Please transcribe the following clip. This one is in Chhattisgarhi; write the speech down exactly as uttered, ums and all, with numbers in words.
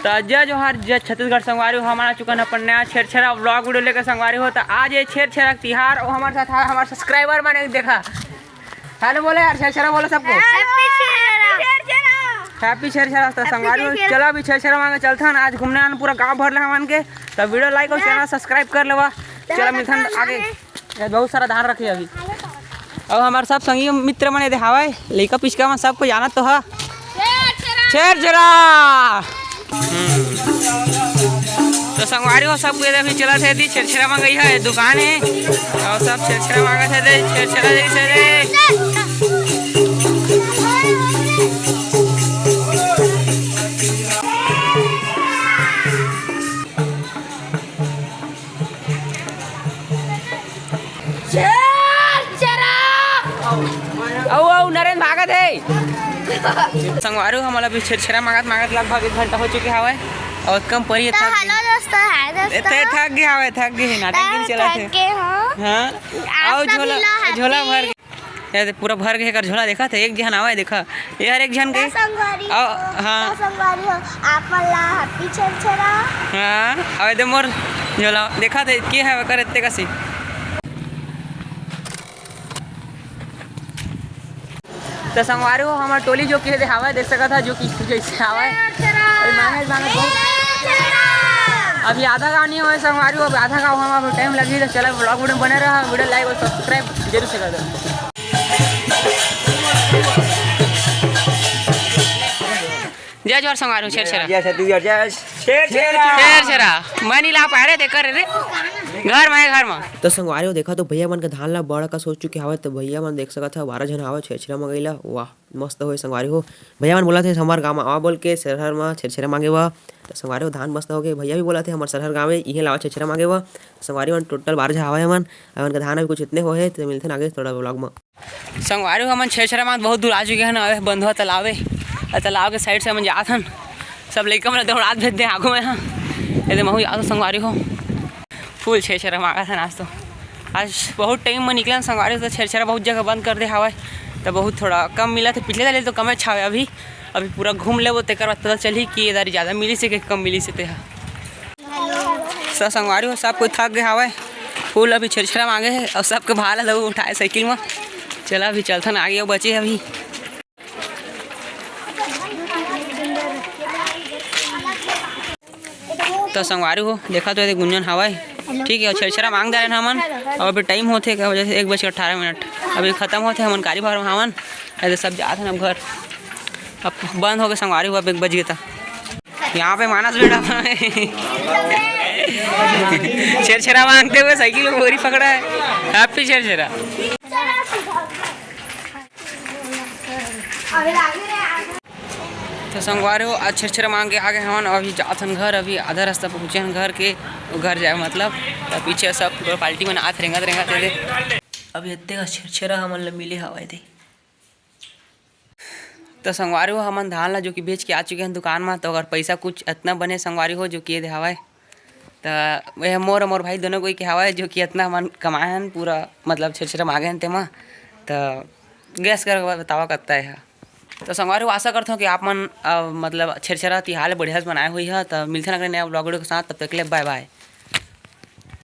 त जय जोहार, जय छत्तीसगढ़ संगवारी हो, हमन आ चुकन अपन नया छेरछेरा vlog video लेके संगवारी हो। त आज ये छेरछेरा के तिहार, अउ हमर साथ हमार subscriber मन देखा। Hello बोला यार, छेरछेरा बोला सबको। Happy छेरछेरा। Happy छेरछेरा। त संगवारी हो, चला अभी छेरछेरा मांगे चलथन। आज घूमने आन पूरा गांव भर ले हमन के। त video like अउ channel subscribe कर लेवा। चला मिलथन आगे। ये बहुत सारा धान रखे अभी। अउ हमार सब संगी मित्र मन एदे हावय, लइका पिचका मन सबको जानत तो ह। छेरछेरा। हम्म। तो संगवारी हो, सबको एदे अभी चलत हे दी छेरछेरा मंगई हे, दुकान हे। अउ सब छेरछेरा मांगत हे दे, छेरछेरा जइसे दे। छेरछेरा। अउ, अउ, नरेन भागत हे। संगवारी हो, हमला अभी छेरछेरा मांगत, मांगत लगभग एक घंटा हो चुके हावय। अउ कम परी त थक hello दोस्तों, hi ए, दोस्तों। ते थक गे हावय, थक गे हे, नाटक त दिन चलत हे। थक गे हो। हाँ। आज अउ सब झोला, मिला झोला happy। भर गे। ये दे पूरा भर गे हे एकर झोला, देखत हे, एक झन आवय, देखा, ये हर एक झन के। त संगवारी अउ, हो, हाँ। त संगवारी हो, आप मन ला happy छेरछेरा। हाँ, अउ ये दे मोर झोला, देखत हे, के हे ओकर एत्ते कसी। त संगवारी हो, हमर टोली जो कि एदे हावय, देख सकत हा, जो कि जइसे हावय। अरे मांगे, मांगे बहुत। अभी आधा गांव नहीं होय संगवारी हो, अभी आधा गांव हम, अभी time लगही, त चला vlog video बने रहा, video like अउ subscribe जरूर से कर दो। जय जोहार संगवारी हो, छेरछेरा। जय छत्तीसगढ़, जय छेरछेरा। छेरछेरा। मैं नहीं ला पाए रे, देख कर रे। घर में है, घर में। तो संगवारी हो, देखा तो भैया मन के धान ला बड़ कस हो चुके हावय, तो भैया मन देख सकत हा, बारह झन हावय छेरछेरा मंगई ला। वाह, मस्त होय संगवारी हो। भैया मन बोलत हे, "हमर गांव म आवा," बोल के, "सरहर म छेरछेरा मांगे बर।" त संगवारी हो, धान मस्त होगे। भैया भी बोलत हे, "हमर सरहर गांव हे, इहें लावा छेरछेरा मांगे बर।" त संगवारी मन total बारह झन हावय हमन। अउ उनका धान अभी कुछ इतने होहे, त मिलथन आगे थोड़ा vlog म। संगवारी हो, हमन छेरछेरा मांगत बहुत दूर आ चुके हन। अबे बंधवा तालाब हे, अउ तालाब के side से हमन जात हन। सब लइका मन ल दौड़ात भेज दे आगू में, हाँ। एदे महू जात हन संगवारी हो। Full छेरछेरा मांगत हन आज तो। आज बहुत time म निकलन संगवारी, त छेरछेरा बहुत जगह बंद कर दे हावय, त बहुत थोड़ा कम मिलत हे। पिछले साल ले तो कमेच हावय, अभी, अभी पूरा घूम लेबो, तेकर बाद पता चलही कि ए दारी जादा मिलिस हे कि कम मिलिस हे तेहा। त संगवारी हो, सब कोई थक गे हावय, full अभी छेरछेरा मांगे हे, अउ सबके भाला ल उठाए साइकिल म। चला, अभी चलथन आगे, अउ बचे हे अभी। त संगवारी हो, देखा तो एदे गुंजन हावय। ठीक हे, छेरछेरा मांग डारेन हमन। अउ अभी time होथे, का वजह से एक बज के अठारह मिनट। अभी खतम होथे, हमन कारी भर म हावन। एदे सब जात हन अब घर। अब बंद होगे संगवारी हो, अब एक बज गे त। यहाँ पे मानस बैठा है। छेरछेरा मांगते हुए साइकिल में बोरी पकड़ा है। Happy छेरछेरा। त संगवारी हो, आज छेरछेरा मांग के आ गे हवन, अभी जात हन घर, अभी आधा रास्ता पहुँचे हन घर के, घर जाए मतलब, त पीछे सब party मन आत रेंगत रेंगत एदे। अभी एत्ते का छेरछेरा हमन ल मिले हवय दे। त संगवारी हो, हमन धान ला जो कि बेच के आ चुके हन दुकान म, त अगर पैसा कुछ अतना बने संगवारी हो जो कि एदे हवय, त ये मोर, मोर भाई दोनों कोई के हवय, जो कि अतना हमन कमाए हन पूरा, मतलब छेरछेरा मांगे हन तेमा। त guess करके बतावा कत्ता हे। त संगवारी हो, आशा करथों कि आप मन, अ, मतलब छेरछेरा तिहार ल बढ़िया से मनाए होइहा। त मिलथन अगले नया vlog video के साथ, तब तक के लिए bye bye।